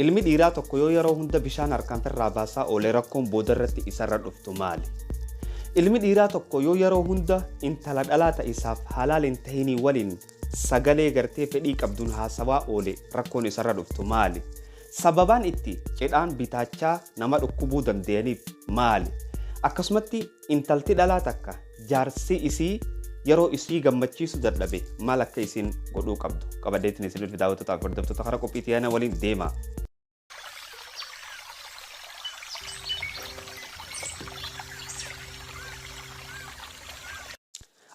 Ilmi dhiiraa tokko yoo yeroo hunda bishaan harkaan firraa baasaa oolee rakkoon boodarratti isarra dhuftu maali? Ilmi dhiiraa tokko yoo yeroo hunda intala dhalaa ta'e isaaf halaal hin tahinii waliin sagalee gartee fedhii qabduun haasawaa oole rakkoon isarra dhuftu maali? Sababaan itti cidhaan bitaachaa nama dhukkubuu danda'aniif maali? Akkasumatti intalti dhalaa takka jaarsi isii yeroo isii gammachiisu dadhabe maal akka isiin godhuu qabdu qabadheetiin isin dhufe daawwattootaaf hordoftoota karaa qophii tiyaana waliin deema.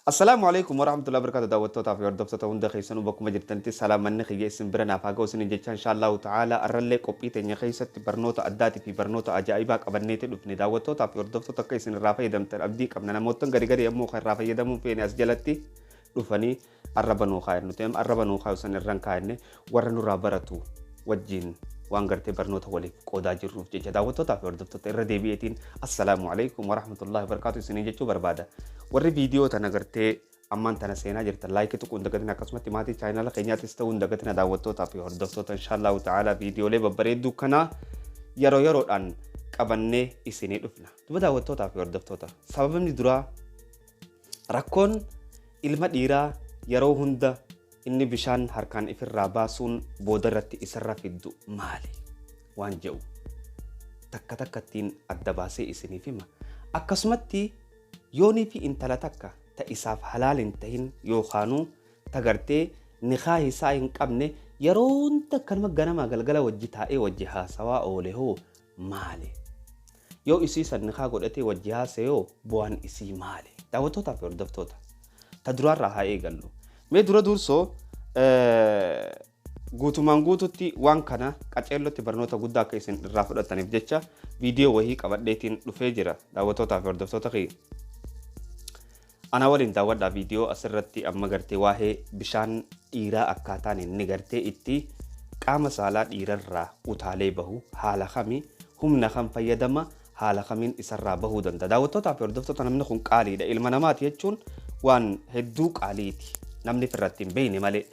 Assalaamu alaikum warahmatullahi wabarakatuh daawwattootaa fi hordoftoota hunda keessanuu bakkuma jirtanitti salaamanni kiyya isin bira naaf haa ga'u isinin jecha inshaallahu ta'ala arrallee qophii teenya keessatti barnoota addaatii fi barnoota ajaa'ibaa qabanneeti dhufne daawwattootaa fi hordoftoota akka isin irraa fayyadamtan abdii qabna namoottan gari gari ammoo kan irraa fayyadamuu feene as jalatti dhufanii arraba nuu kaayan nuti amma arraba nuu kaayu san irra hin kaayanne warra nurraa baratu wajjin waan gartee barnoota waliif qoodaa jirruuf jecha daawwattootaa fi hordoftoota irra deebi'eetiin assalaamu alaikum warahmatullahi wabarakaatu isiniin jechuu barbaada. Warri viidiyoo tana gartee ammaan tana seenaa jirtan laayikii tuquu hin dagatina akkasumatti maatii chaayinaala keenyaatis ta'uu hin dagatina daawwattootaa fi hordoftoota inshaallahu ta'ala viidiyoolee babbareedduu kana yeroo yeroodhaan qabannee isinii dhufna. Duba daawwattootaa fi hordoftoota sababni duraa Rakkoon ilma dhiiraa yeroo hunda inni bishaan harkaan ifirraa baasuun boodarratti isarra fiddu maali? Waan je'u takka takkattiin adda baasee isiniif hima. Akkasumatti yoonii fi intala takka ta isaaf halaal hin tahin yookaanuu ta gartee nikaah isaa hin qabne yeroo hunda akkanuma ganamaa galgala wajji taa'ee wajji haasawaa oole hoo maali? Yoo isii san nikaa godhatee wajji haasa'e hoo bu'aan isii maali? Daawwattootaa fi hordoftoota. Ta duraarraa haa eegallu. Mee dura dursoo guutumaan guututti waan kana qaceellotti barnoota guddaa akka isin irraa fudhataniif jecha viidiyoo wahii qabadheetiin dhufee jira daawwattootaa fi hordoftoota kiyya. Ana waliin daawwadhaa viidiyoo asirratti amma gartee waa'ee bishaan dhiiraa akkaataan inni gartee itti qaama saalaa dhiirarraa utaalee bahu haala kami humna kam fayyadama haala kamiin isarraa bahuu danda'a. Daawwattootaa fi hordoftoota namni kun qaaliidha. Ilma namaati jechuun waan hedduu qaaliiti. Namni firratti hin beekne malee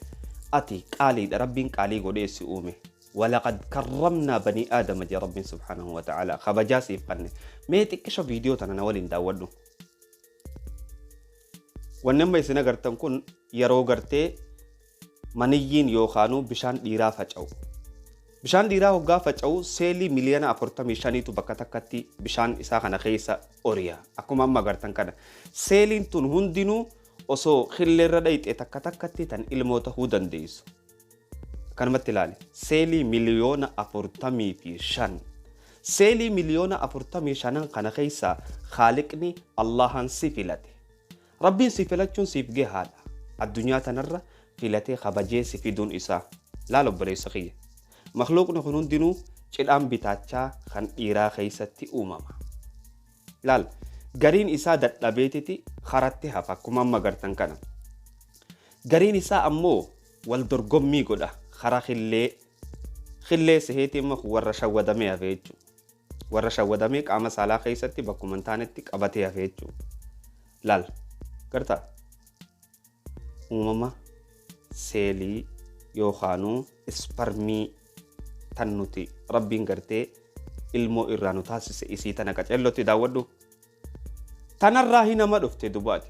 ati qaaliidha rabbiin qaalii godhee si uume. Walaqad karramnaa banii aadama jee rabbiin subhaanahu wa ta'ala kabajaa siif kanne. Mee xiqqisho viidiyoo tana na waliin daawwadhu. Wanni amma isin agartan kun yeroo gartee maniyyiin yookaanuu bishaan dhiiraa faca'u. Bishaan dhiiraa hoggaa faca'u seelii miliyoona 45tu bakka takkatti bishaan isaa kana keessa oriya. Akkuma amma agartan kana. Seeliin tun hundinuu osoo killeerra dhayxe takka takkatti tan ilmoo tahuu dandeessu. Akkanumatti ilaali. Seelii miliyoona 45. Seelii miliyoona 45n kana keessaa Khaaliqni Allahan si filate. Rabbiin si filachuun siif gahaadha. Addunyaa tanarra filatee kabajee si fiduun isaa. Laal obboleessa kiyya. Makhluuqni kun hundinuu cidhaan bitaachaa kan dhiiraa keessatti uumama. Laal gariin isaa dadhabeetiti karatti hafa akkuma amma agartan kana. Gariin isaa ammoo wal dorgommii godha karaa killee killee seheeti immoo kun warra shawwadamee hafe jechuudha. Warra shawwadamee qaama saalaa keessatti bakkuma hin taanetti qabatee hafe jechuudha. Laal gartaa uumama seelii yookaanuu isparmii tan nuti rabbiin gartee ilmoo irraa nu taasise isii tana qaceellotti daawwadhu. Tanarraahi nama dhufte duba ati.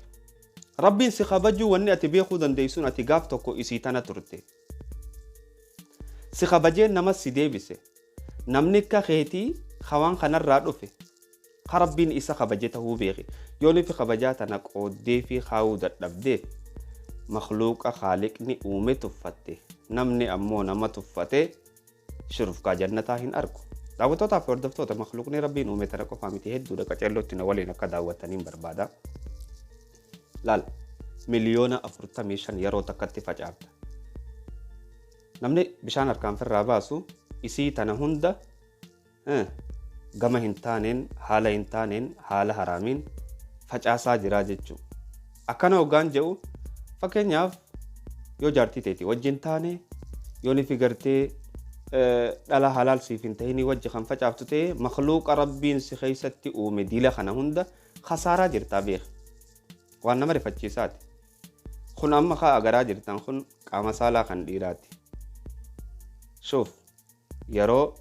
Rabbiin si kabajuu wanni ati beekuu dandeessuun ati gaaf tokko isii tana turte. Si kabajee namas si deebise. Namni akka keetii ka waan kanarraa dhufe ka Rabbiin isa kabaje tahuu beeki. Yoonifi kabajaa tana qooddeefii kaayuu dadhabdeef makhluuqa khaaliqni uume tuffatte. Namni ammoo nama tuffate shurufkaa jannataa hin argu. Daawwattootaa fi hordoftoota makhluuqni Rabbiin uume tana qofaa miti hedduudha qaceellootti na waliin akka daawwattaniin barbaada. Laal miliyoona 45 yeroo takkatti facaafta. Namni bishaan harkaan firraa baasu isii tana hunda gama hin taaneen haala hin taaneen haala haraamiin facaasaa jiraa jechuudha. Akkana hoggaan jedhu fakkeenyaaf yoo jaartii teeti wajjin taane yoo nifi gartee dhala halaal siif hin tahinii wajji kan facaaftu ta'e makluuqa rabbiin si keessatti uume diila kana hunda khasaaraa jirtaa beeki. Waan nama rifachiisaati. Kun amma kaa agaraa jirtan kun qaama saalaa kan dhiiraati. Shuuf. Yeroo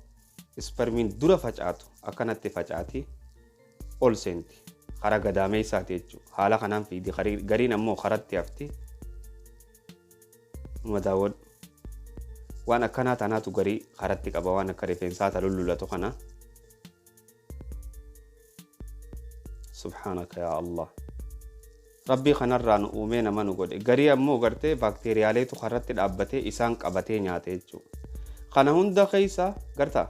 ispermiin dura facaatu akkanatti facaati, ol seenti karaa gadaameessaati jechuudha. Haala kanaan fiidi, gariin ammoo karatti hafti. Madaawwan waan akkanaa tanaatu garii karatti qaba, waan akka rifeensaa ta lullulatu kana. Subhaanaka yaa Allah. Rabbii kanarraa nu uumee nama nu godhe. Garii ammoo gartee baakteeriyaaleetu karatti dhaabbatee isaan qabatee nyaate jechuudha. Kana hunda keessa gartaa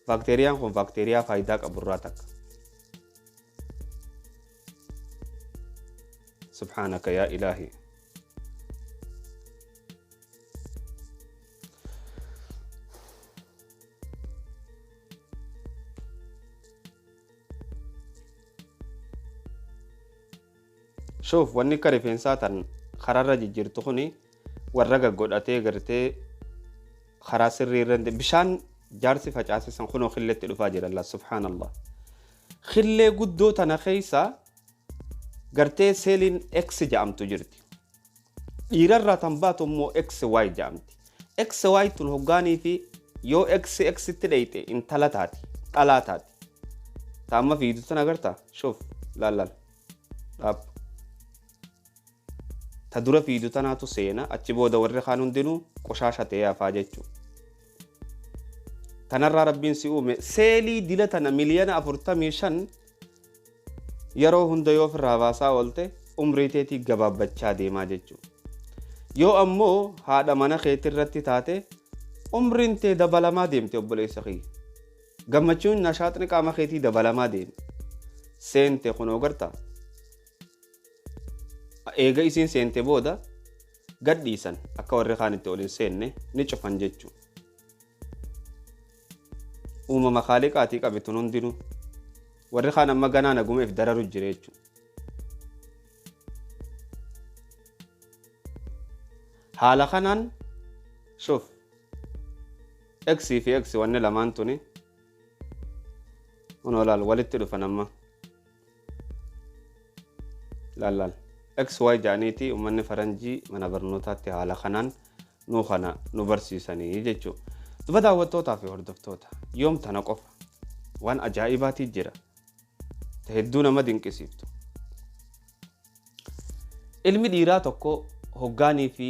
baakteeriyaan kun baakteeriyaa faayidaa qaburraa takka. Subhaanaka yaa ilaahi. Shuuf, wanni akka rifeensaa tan kararra jijjiirtu kuni warra gaggodhatee gartee karaa sirrii irra bishaan jaarsi facaase san kunoo killeetti dhufaa jira. Allah, subhaanallah. Killee guddoo tana keessa gartee seeliin X jedhamtu jirti. Dhiirarraa tan baatu immoo XY jedhamti. XY tun hoggaanii fi yoo XX tti dheeyte intala taati, dhalaa taati. Taamma fiidu tana agartaa? Shuuf, laal laal. Dhaab. Ta dura fiidu tanaatu seena, achi booda warri kaan hundinuu qoshaasha ta'ee hafaa jechuudha. Tanarraa Rabbiin si uume seelii dila tana 45,000,000 yeroo hunda yoo ofirraa baasaa oolte umrii teetii gabaabbachaa deemaa jechuudha. Yoo ammoo haadha mana keetii irratti taate umriin tee dabalamaa deemte, obboleessa kiyya. Gammachuun nashaaxni qaama keetii dabalamaa deeme. Seente kunoo gartaa. Eega isiin seente booda gadhiisan, akka warri kaan itti ol hin seenne ni cufan jechuudha. Uumama kaaliqaatii qabe tun hundinuu. Warri kaan amma ganaa nagumeef dararu jira jechuudha. Haala kanaan shuf, X fi X wanni lamaan tuni kunoo laal walitti dhufan amma. Laal laal. XY jedhaniiti uummanni faranjii mana barnootaatti haala kanaan nu kana nu barsiisanii jechuudha. Duba daawwattootaa fi hordoftoota, yoom tana qofa waan ajaa'ibaatii jira. Ta hedduu nama dinqisiiftu. Ilmi dhiiraa tokko hoggaanii fi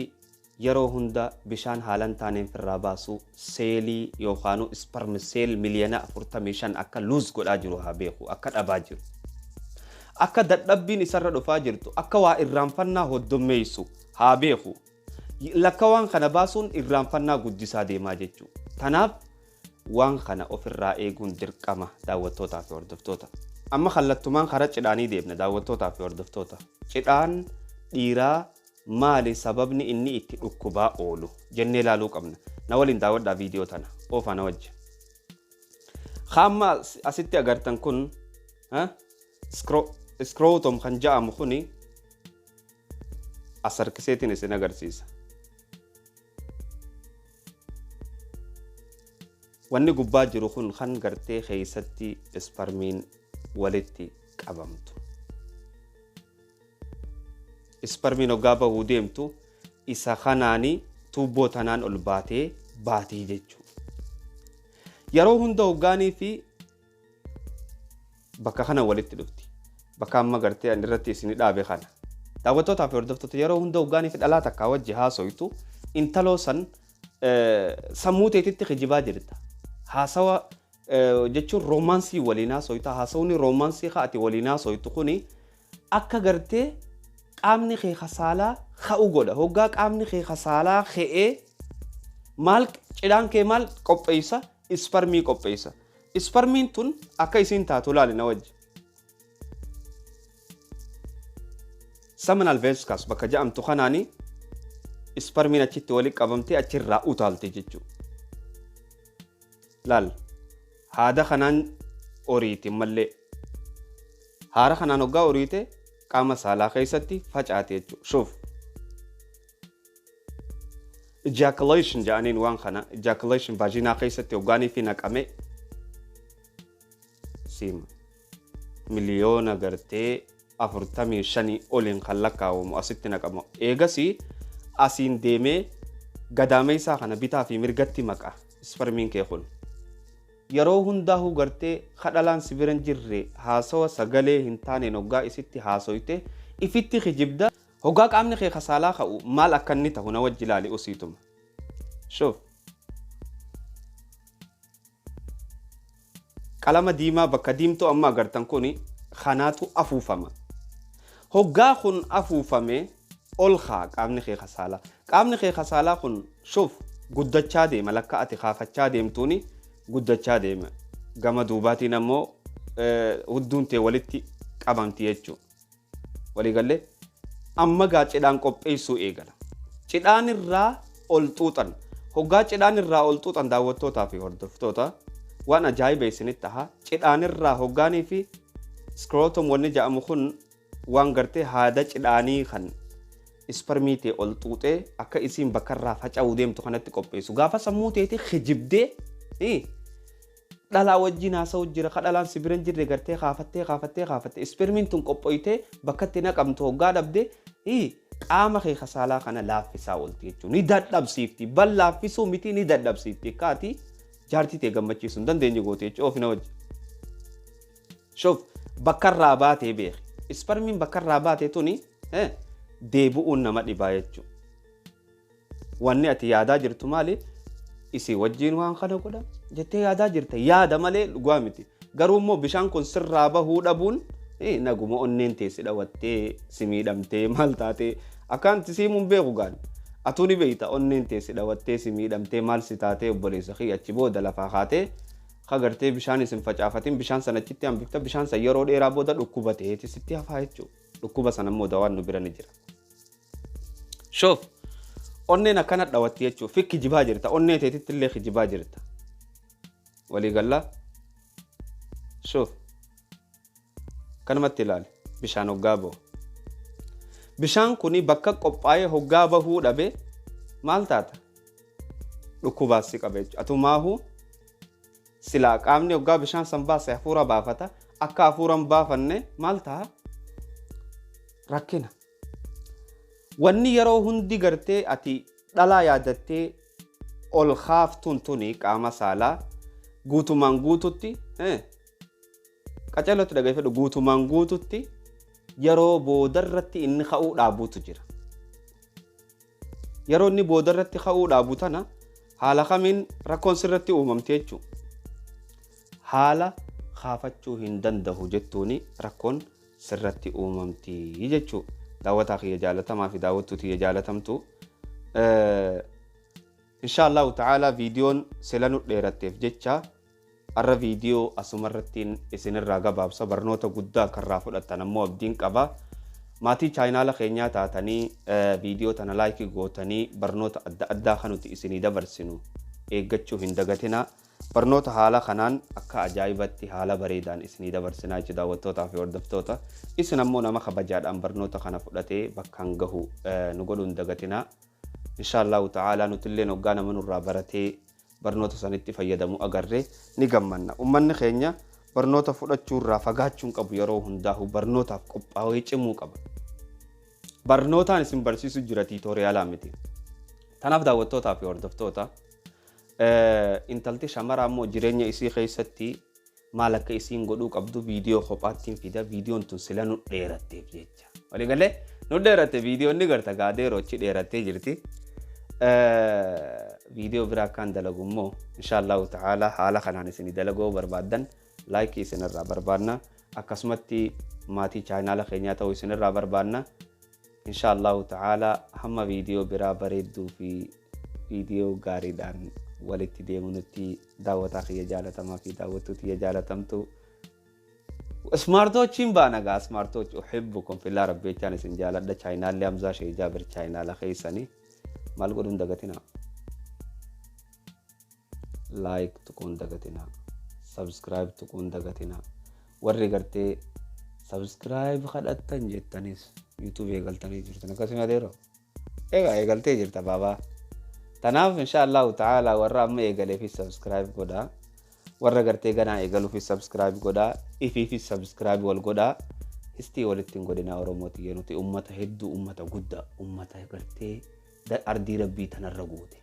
yeroo hunda bishaan haalan taaneen firraa baasu seelii yookaanu sperm cell 45,000,000 akka lose godhaa jiru haa beeku, akka dhabaa jiru. Akka dadhabbiin isarra dhufaa jirtu, akka waa irraanfannaa hoddommeessu haa beeku. Lakka waan kana baasuun irraanfannaa guddisaa deemaa jechuudha. Tanaaf waan kana ofirraa eeguun dirqama, daawwattootaa fi hordoftoota. Amma kallattumaan karaa cidhaanii deemna, daawwattootaa fi hordoftoota. Cidhaan dhiiraa maali sababni inni itti dhukkubaa oolu jennee ilaaluu qabna. Na waliin daawwadhaa viidiyoo tana. Oofaa na wajji. Hamma asitti agartan kun scrotum kan ja'amu kuni as harkiseetiin isin agarsiisa. Wanni gubbaa jiru kun kan gartee keessatti isparmiin walitti qabamtu. Isparmiin hoggaa bahuu deemtu isa kanaani tuubboo tanaan ol baatee baatii jechuudha. Yeroo hunda hoggaanii fi bakka kana walitti dhufti. Bakka amma gartee ani irratti isin dhaabe kana. Daawwattootaa fi hordoftoota, yeroo hunda hoggaanii fi dhalaa takkaa wajji haasoytu intaloo san sammuu teetitti kijibaa jirta. Haasawa jechuun romance waliin haasoyta. Haasawni romance ati waliin haasoytu kuni akka gartee qaamni kee kasaalaa ka'u godha. Hoggaa qaamni kee kasaalaa ka'ee maal cidhaan kee maal qopheessa? Isparmii qopheessa. Isparmiin tun akka isiin taatu laali na wajji. Seminal vesicles bakka jedhamtu kanaani isparmiin achitti walitti qabamtee achirraa utaalte jechuudha. Laal, haada kanaan oriiti mallee. Haara kanaan hoggaa oriite qaama saalaa keessatti facaate jechuudha. Shuuf. Ejaculation jedhaniin waan kana, ejaculation vagina keessatti hoggaanii fi naqame siima. Miliyoona gartee 45 oliin kan lakkaa'amu asitti naqama. Eegasii asiin deemee gadaameessaa kana bitaa fi mirgatti maqa. Isparmiin kee kun yeroo hundaa'uu gartee kadhalaan si bira hin jirre haasawa sagalee hin taaneen hoggaa isitti haasoyte ifitti kijibda. Hoggaa qaamni kee kasaalaa ka'u maal akka inni ta'u na wajji ilaali usiituma. Shuf. Qalama diimaa bakka diimtuu amma agartan kun kanaatu afuufama. Hoggaa kun afuufame ol kaa qaamni kee kasaalaa. Qaamni kee kasaalaa kun shuf guddachaa deema, lakka ati kaafachaa deemtuuni guddachaa deema. Gama duubaatiin ammoo hudduun tee walitti qabamti jechuudha. Waliigallee amma gaa cidhaan qopheessuu eegala. Cidhaan irraa ol xuuxan. Hoggaa cidhaan irraa ol xuuxan daawwattootaa fi hordoftoota waan ajaa'iba isinitti taha. Cidhaan irraa hoggaanii fi scrotum wanni jedhamu kun waan gartee haada cidhaanii kan isparmii ta'e ol xuuxee akka isiin bakka irraa faca'uu deemtu kanatti qopheessu. Gaafa sammuu teetii kijibdee dhalaa wajjin haasa'u jira, ka dhalaan si bira hin jirre gartee kaafattee kaafattee kaafattee ispermiin tun qophoytee bakka itti naqamtu hoggaa dhabde qaama kee kasaalaa kana laaffisaa oolti jechuudha. Ni dadhabsiifti. Bal laaffisuu miti, ni dadhabsiifti. Kaati jaartii ta'e gammachiisuu hin dandeenye goote jechuudha ofina wajji. Shuf bakka irraa baatee beeki. Ispermiin bakka irraa baatee tuni deebi'uun nama dhibaa jechuudha. Wanni ati yaadaa jirtu maali? Isii wajjin waan kana godha jettee yaadaa jirta. Yaada malee dhugaa miti. Garuu immoo bishaan kun sirraa bahuu dhabuun naguma onneen teessi dhawattee si miidhamtee maal taatee akkanti siimuun beeku gaan. Atuu ni beekta onneen teessi dhawattee si miidhamtee maal si taatee obboleessa kee achi booda lafaa kaatee kagartee bishaan isin facaafatin bishaan sana achitti hambifta, bishaan sana yeroo dheeraa booda dhukkuba ta'eeti sitti hafaa jechuudha. Dhukkuba sana immoo dawaan nu bira ni jira. Shoof onneen akkana dhawatti jechuudha. Fi kijibaa jirta. Onnee teetitti illee kijibaa jirta. Waliigallaa shoof kanumatti ilaali bishaan hoggaa bahu. Bishaan kuni bakka qophaa'ee hoggaa bahuu dhabe maal taata? Dhukkubaas si qaba jechuudha. Atumaahu silaa qaamni hoggaa bishaan san baase hafuura baafata. Akka hafuura hin baafanne maal ta'a? Rakkina. Wanni yeroo hundi gartee ati dhalaa yaadattee ol kaaftuun tuni qaama saalaa guutumaan guututti qaceellotti dhaggeeffadhu, guutumaan guututti yeroo boodarratti inni ka'uu dhaabuutu jira. Yeroo inni boodarratti ka'uu dhaabu tana haala kamiin rakkoon sirratti uumamte jechuudha. Haala kaafachuu hin danda'u jettuuni rakkoon sirratti uumamti jechuudha. Daawwataa kiyya jaalatamaa fi daawwattuu kiyya jaalatamtu. Insha Allahu ta'ala viidiyoon sila nu dheeratteef jecha arra viidiyoo asumarrattiin isinirraa gabaabsa, barnoota guddaa karraa fudhattan ammoo abdiin qaba. Maatii chaayinaala keenyaa taatanii viidiyoo tana laayikii gootanii barnoota adda addaa kan nuti isinii dabarsinu eeggachuu hin dagatinaa. Barnoota haala kanaan akka ajaa'ibatti haala bareedaan isinii dabarsinaa jechuudha daawwattootaa fi hordoftoota. Isin ammoo nama kabajaadhaan barnoota kana fudhatee bakkaan gahu nu godhuu hin dagatinaa. Insha Allahu ta'ala nutillee hoggaa nama nurraa baratee barnoota sanitti fayyadamu agarree ni gammanna. Uummanni keenya barnoota fudhachuurraa fagaachuun qabu yeroo hundaa'u barnootaaf qophaa'ee cimuu qaba. Barnootaan isin barsiisu jira tiitoriyaalaa miti. Tanaaf daawwattootaa fi hordoftoota intalti shamaraa immoo jireenya isii keessatti maal akka isiin godhuu qabdu viidiyoo kophaattiin fida. Viidiyoon tun sila nu dheeratteef jecha. Waliigalee nu dheeratte viidiyoon ni garta gaadeeroo achi dheerattee jirti. Viidiyoo biraa akkaan dalagu immoo insha Allahu ta'ala haala kanaan isin dalaguu barbaaddan laayikii isinirraa barbaadna. Akkasumatti maatii chaayinaala keenyaa ta'uu isinirraa barbaadna. Insha Allahu ta'ala hamma viidiyoo biraa bareedduu fi viidiyoo gaariidhaan walitti deemu nutti daawwataa kiyya jaalatamaa fi daawwattuu kiyya jaalatamtu. Ismaartoochiin baana gaa ismaartoochi uhibbukum fillaa rabbi jechaan isin jaaladha. Chaayinaallee Hamzaa Shee Jaabir chaayinaala keessanii maal godhuun dagatinaa? Laayik tuquun dagatinaa. Sabskiraayib tuquun dagatinaa. Warri gartee sabskiraayib kadhattan jettanis yuutuub eegaltanii jirtan akkasuma adeeroo. Egaa eegaltee jirta baabaa. Tanaaf insha Allahu ta'ala warra amma eegaleefis sabskiraayib godhaa. Warra gartee ganaa eegaluufis sabskiraayib godhaa. Ifiifis sabskiraayib wal godhaa. Histii walitti hin godhinaa Oromooti nuti ummata hedduu, ummata guddaa, ummata gartee ardii rabbii tanarra goote.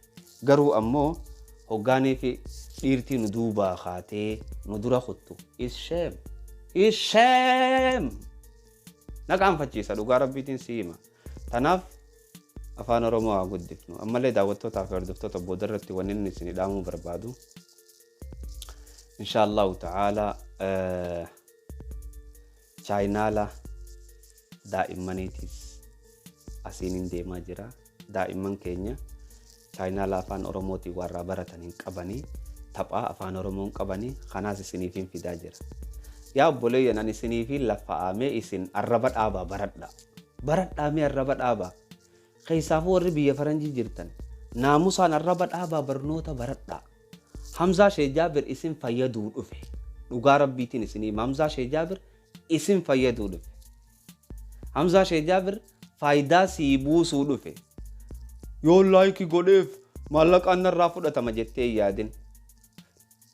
Garuu ammoo Hoggaanii fi dhiirtii nu duubaa kaatee nu dura kuttu. Is shame. Is shame. Na qaanfachiisa, dhugaa rabbiitiin si hima. Tanaaf afaan Oromoo haa guddifnu. Ammallee daawwattootaa fi hordoftoota, booda irratti wanni inni isin dhaamuu barbaadu. Insha Allahu ta'ala channel daa'immaniitis asiin hin deemaa jira. Daa'imman keenya channel afaan Oromootiin warraa baratan hin qabanii, taphaa afaan Oromoo hin qabanii, kanaas isiniif fidaa jira. Yaa obboleeyyan, ani isiniif laffa'amee isin arraba dhaabaa baradha. Baradhaa mee, arraba dhaabaa. Keessaafuu warri biyya faranjii jirtan naamusaan arraba dhaabaa, barnoota baradhaa. Hamzaa Shee Jaabir isin fayyaduu dhufe. Dhugaa rabbiitiin isinii Hamzaa Shee Jaabir isin fayyaduu dhufe. Hamzaa Shee Jaabir faayidaa sii buusuu dhufe. Yoo like godheef maallaqaan narraa fudhatama jettee hin yaadin.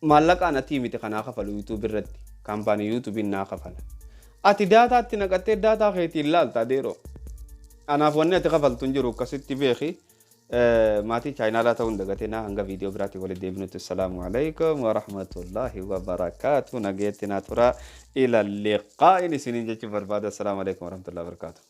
Maallaqaan atii miti kanaa kafalu YouTube irratti. Kaampaanii YouTubeiin naa kafala. Ati dataatti naqattee data keetiin laalta adeeroo. Anaaf wanni ati kafaltu hin jiru, akkasitti beeki. Maatii channelaa ta'uu hin dagatinaa. Hanga viidiyoo biraatti walitti deebinutti, assalaamu alaikum wa rahmatullahi wa barakaatu. Nageetti naa tura. Ila liqaa'in isiniin jechuu barbaada. Assalaamu alaikum wa rahmatullahi wa barakaatu.